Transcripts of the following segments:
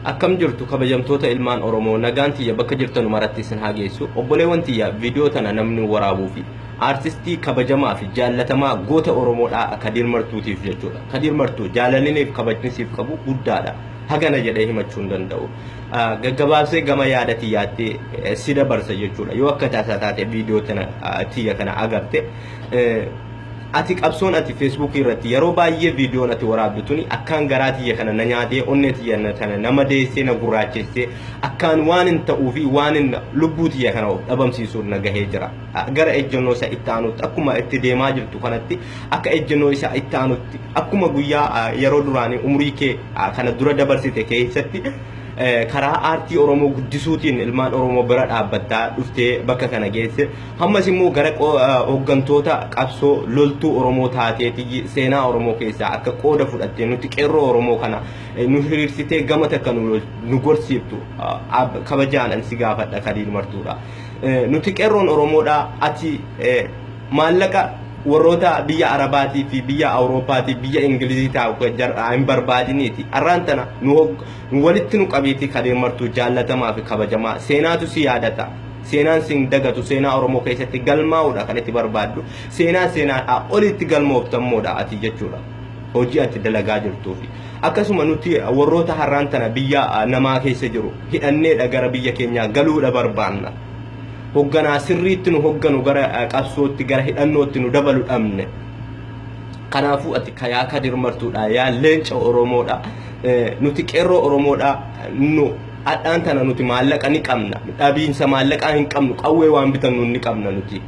Akkam jirtu kabajamtoota ilmaan Oromoo, nagaan tiyya bakka jirtanu maratti isin haa geessu. Obboleewwan tiyya, viidiyoo tana namni waraabuu fi aartistii kabajamaa fi jaallatamaa goota Oromoodhaa Kadiir Martuutiif jechuudha. Kadiir Martuu, jaalaliniif kabajni siif qabu guddaadha. Hagana jedhee himachuu hin danda'u. Gaggabaabsee gama yaada tiyyaatti si dabarsa jechuudha. Yoo akka tasaa taate viidiyoo tana tiyya kana agarte, ati qabsoon ati Feesbuukii irratti yeroo baay'ee viidiyoon ati waraabdu tuni akkaan garaa tiyya kana na nyaatee, onnee tiyya tana nama deessee, na gurraachessee, akkaan waan hin ta'uu fi waan hin lubbuu tiyya kana of dhabamsiisuun na gahee jira. Gara ejjennoo isa itti aanutti akkuma itti deemaa jirtu kanatti, akka ejjennoo isa itti aanutti, akkuma guyyaa yeroo duraanii umurii kee kana dura dabarsite keessatti karaa aartii Oromoo guddisuutiin ilmaan Oromoo bira dhaabbattaa dhuftee bakka kana geesse, hammas immoo gara hooggantoota qabsoo loltuu Oromoo taateeti seenaa Oromoo keessaa akka qooda fudhattee nuti qeerroo Oromoo kana nu hiriirsitee gama takka nu gorsiiftu kabajaan an si gaafadha, Kadiir Martuudha. Nuti qeerroon Oromoodha, ati maallaqa warroota biyya Arabaatii fi biyya Awurooppaatii, biyya Ingilizii taa'u hin barbaadiniiti. Har'aan tana nu walitti nu qabiitii, Kadiir Martuu jaallatamaa fi kabajamaa, seenaatu si yaadata. Seenaan sin dagatu, seenaa Oromoo keessatti galmaa'uudha kan itti barbaaddu. Seenaa seenaa olitti galmooftammoodha ati jechuudha. Hojii ati dalagaa jirtuufi. Akkasuma nuti warroota har'aan tana biyya namaa keessa jiru hidhanneedha gara biyya keenyaa galuudha barbaanna. Hogganaa sirriitti nu hogganu, gara qabsootti, gara hidhannootti nu dabalu dhabne. Kanaafuu ati yaa Kadir Martuudha, yaa leenca Oromoodha. Nuti qeerroo Oromoodha. Nu hadhaan tana nuti maallaqa ni qabna. Dhabiinsa maallaqaa hin qabnu. Qawwee waan bitannu ni qabna nuti.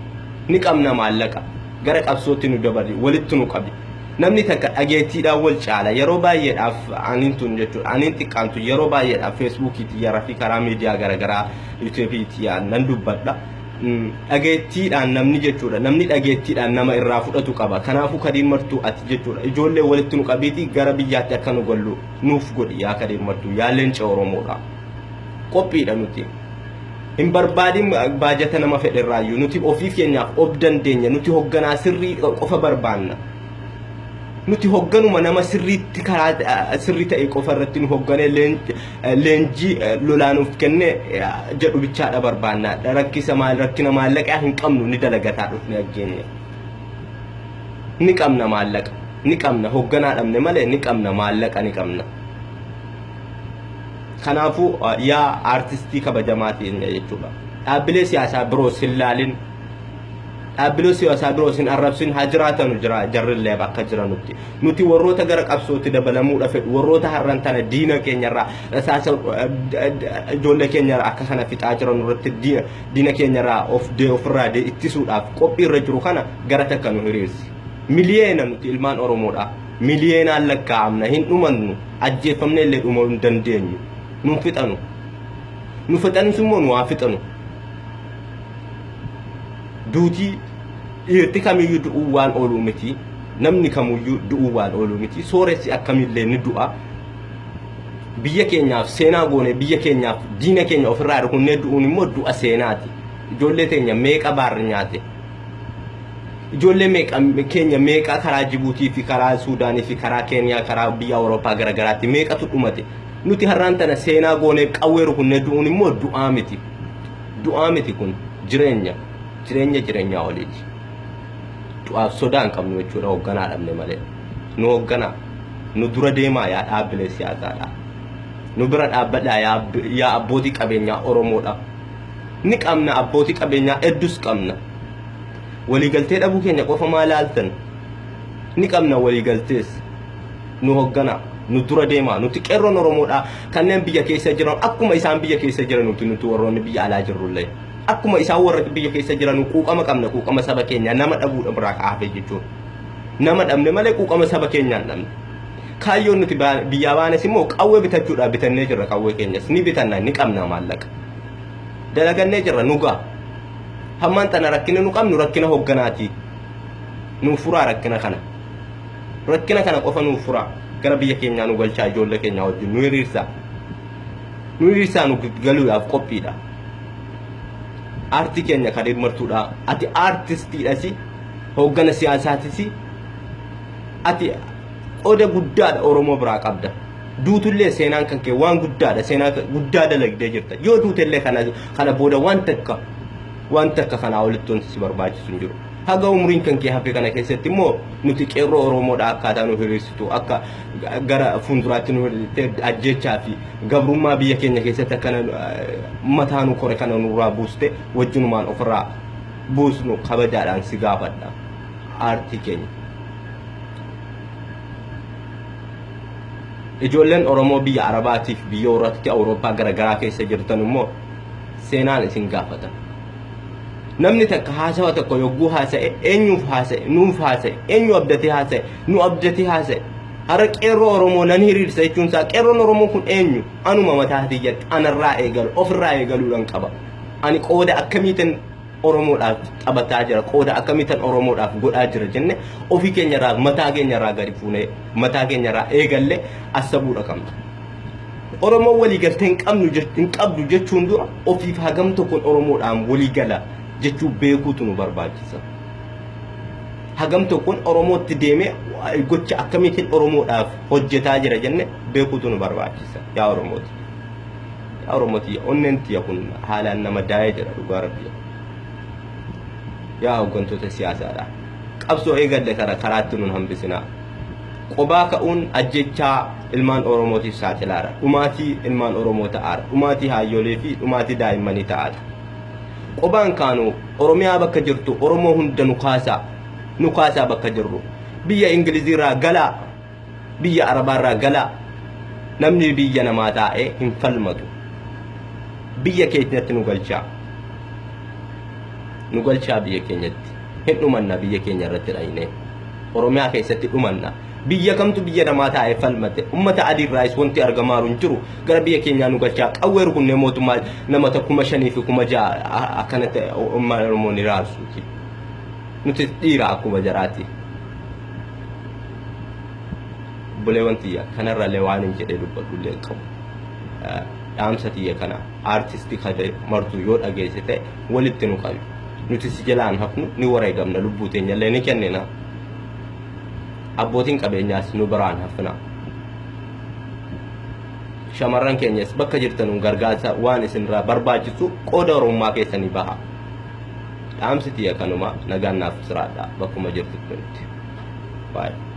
Ni qabna maallaqa. Gara qabsootti nu dabali, walitti nu qabi. Namni takka dhageettiidhaan wal caala. Yeroo baay'eedhaaf aniin tun jechuudha. Aniin xiqqaantu yeroo baay'eedhaaf Feesbuukii xiyyaara fi karaa miidiyaa garaagaraa Yuutuubii xiyyaan nan dubbadha. Dhageettiidhaan namni jechuudha. Namni dhageettiidhaan nama irraa fudhatu qaba. Kanaafuu Kadiir Martuu, ati jechuudha. Ijoollee walitti nu qabiitii gara biyyaatti akka nu gallu nuuf godhi, yaa Kadiir Martuu, yaa leenca Oromoodha. Qophiidha nuti. Hin barbaadin baajata nama fedherraayyuu, nuti ofii keenyaaf of dandeenya. Nuti hogganaa sirrii qofa barbaanna. Nuti hogganuma nama sirriitti karaa sirrii ta'e qofa irratti nu hogganee leenjii lolaa nuuf kenne jedhu bichaadha barbaanna. Rakkisa maal, rakkina maallaqaa hin qabnu, ni dalagataa dhufne ajjeenya. Ni qabna maallaqa, ni qabna, hogganaa dhabne malee ni qabna maallaqa, ni qabna. Kanaafuu yaa aartistii kabajamaa teenya jechuudha. Dhaabbilee siyaasaa biroos hin laalin. Dhaabbilee siyaasaa biroos hin arrabsin, haa jiraatanu jira jarrillee bakka jiranutti. Nuti warroota gara qabsootti dabalamuudha fedhu, warroota har'an tana diina keenyarraa rasaasa ijoollee keenyarraa akka kana fixaa jiran irratti diina keenyarraa of ofirraa ittisuudhaaf qophii irra jiru kana gara takka nu hiriirsi. Miliyeena nuti ilmaan Oromoodha. Miliyeenaan lakkaa'amna, hin dhumannu, ajjeeffamne illee dhumuu hin dandeenyu. Nu fixanu. Nu fixanus immoo nu haa fixanu. Duutii dhiirti kamiyyuu du'uu waan ooluu miti. Namni kamiyyuu du'uu waan ooluu miti. Sooressi akkamillee ni du'a. Biyya keenyaaf seenaa goone, biyya keenyaaf diina keenya ofirraa rukunnee du'uun immoo du'a seenaati. Ijoollee teenya meeqa baarri nyaate? Ijoollee meeqa keenya meeqa karaa Jibuutii fi karaa Suudaanii fi karaa Keeniyaa, karaa biyya Awurooppaa garaagaraatti meeqatu dhumate? Nuti har'aan tana seenaa goonee qawwee rukunnee du'uun immoo du'aa miti. Du'aa miti, kun jireenya. Jireenya jireenyaa oliiti. Du'aaf sodaa hin qabnu jechuudha, hoogganaa dhabne malee. Nu hoogganaa. Nu dura deemaa, yaa dhaabbilee siyaasaadha. Nu bira dhaabbadhaa, yaa abbootii qabeenyaa Oromoodha. Ni qabna, abbootii qabeenyaa hedduus qabna. Waliigaltee dhabuu keenya qofa maa laaltan? Ni qabna waliigaltees. Nu hoogganaa. Nu dura deemaa. Nuti qeerroon Oromoodha. Kanneen biyya keessa jiran akkuma isaan biyya keessa jiran nuti warroonni biyya alaa jirrullee. Akkuma isaan warra biyya keessa jiran quuqama qabna, quuqama saba keenyaa nama dhabuudha biraa kaafee jechuudha. Nama dhabne malee quuqama saba keenyaan dhabne. Kaayyoon nuti biyyaa baanes immoo qawwee bitachuudhaaf, bitannee jirra, qawwee keenyas ni bitanna, ni qabna maallaqa. Dalagannee jirra, nu ga'a. Hammaan tana rakkina nu qabnu rakkina hogganaati. Nu furaa rakkina kana. Rakkina kana qofa nu furaa. Gara biyya keenyaa nu galchaa, ijoollee keenyaa wajjin nu hiriirsaa. Nu hiriirsaa, nu galuudhaaf qophiidha. Aartii keenya Kadiir Martuudha. Ati aartistiidhasi, hooggana siyaasaatis, ati qooda guddaadha Oromoo biraa qabda. Duutullee seenaan kan kee waan guddaadha. Seenaa guddaa dalagdee jirta. Yoo duutellee kana booda waan takka waan takka kanaa olitti wanti si barbaachisu hin jiru. Haga umriin kan kee hafe kana keessatti immoo nuti qeerroo Oromoodha akkaataa nu hiriirsitu akka gara fuulduraatti nu hiriirtee ajjechaa fi gabrummaa biyya keenya keessatti akkana mataa nu kore kana nurraa buuste wajjinumaan ofirraa buusnu kabajaadhaan si gaafadha. Aartii keenya. Ijoolleen Oromoo biyya Arabaatiif biyya warraatti Awurooppaa garaagaraa keessa jirtan immoo seenaan isin gaafata. Namni takka haasawa tokko yogguu haasa'e eenyuuf haasa'e nuuf haasa'e eenyu abdatee haasa'e nu abdatee haasa'e har'a qeerroo Oromoo nan hiriirsa jechuun isaa qeerroon Oromoo kun eenyu anuma mataa tiyyatti anarraa eegalu ofirraa eegaluudhaan qaba. Ani qooda akkamiitiin Oromoodhaaf taphataa jira qooda akkamiitiin Oromoodhaaf godhaa jira jenne ofii keenyarraa mataa keenyarraa gadi fuunee mataa keenyarraa eegalle assabuudha qabna. Oromoo waliigaltee hin qabnu hin qabdu jechuun dura ofiif hagam tokkoon Oromoodhaan waliigala jechuu beekuutu nu barbaachisa. Hagam tokkoon Oromootti deemee gocha akkamiitiin Oromoodhaaf hojjetaa jira jenne beekuutu nu barbaachisa. Yaa Oromooti. Yaa Oromooti onneen tiyya kun haalaan nama daa'ee jira dhugaa rabbi. Yaa hooggantoota siyaasaadha. Qabsoo eegalle kana karaatti nun hambisinaa. Qobaa ka'uun ajjechaa ilmaan Oromootiif saaxilaadha. Dhumaatii ilmaan Oromoo ta'aadha. Dhumaatii haayyolee fi dhumaatii daa'immanii ta'aadha. Qobaan kaanu Oromiyaa bakka jirtu Oromoo hunda nu kaasaa. Nu kaasaa bakka jirru. Biyya Ingiliziirraa galaa. Biyya Arabaarraa galaa. Namni biyya namaa taa'ee hin falmatu. Biyya keenyatti nu galchaa. Nu galchaa biyya keenyatti. Hin dhumanna biyya keenya irratti dhayinee. Oromiyaa keessatti dhumanna. Biyya kamtu biyya namaa taa'ee falmate ummata adiirraayis wanti argamaa hin jiru gara biyya keenyaa nu galchaa qawwee rukunnee mootummaa nama 5,000 fi 6,000 akkanatti uummanni Oromoo ni raarsuuti. Nuti dhiira akkuma jaraati. Obboleewwan tiyya kanarrallee waan hin jedhee dubbadhullee hin qabu. Dhaamsa tiyya kana aartistii Kadir Martuu yoo dhageesse ta'e walitti nu qabi. Nuti si jalaan hafnu ni wareegamna lubbuu teenyallee ni kennina. Abbootiin qabeenyaas nu biraan hafna. Shamarran keenyas bakka jirtanuun gargaarsa waan isinirraa barbaachisu qooda Oromummaa keessanii baha. Dhaamsi tiyya kanuma nagaan naaf jiraadha bakkuma jirtutti. Baay'ee.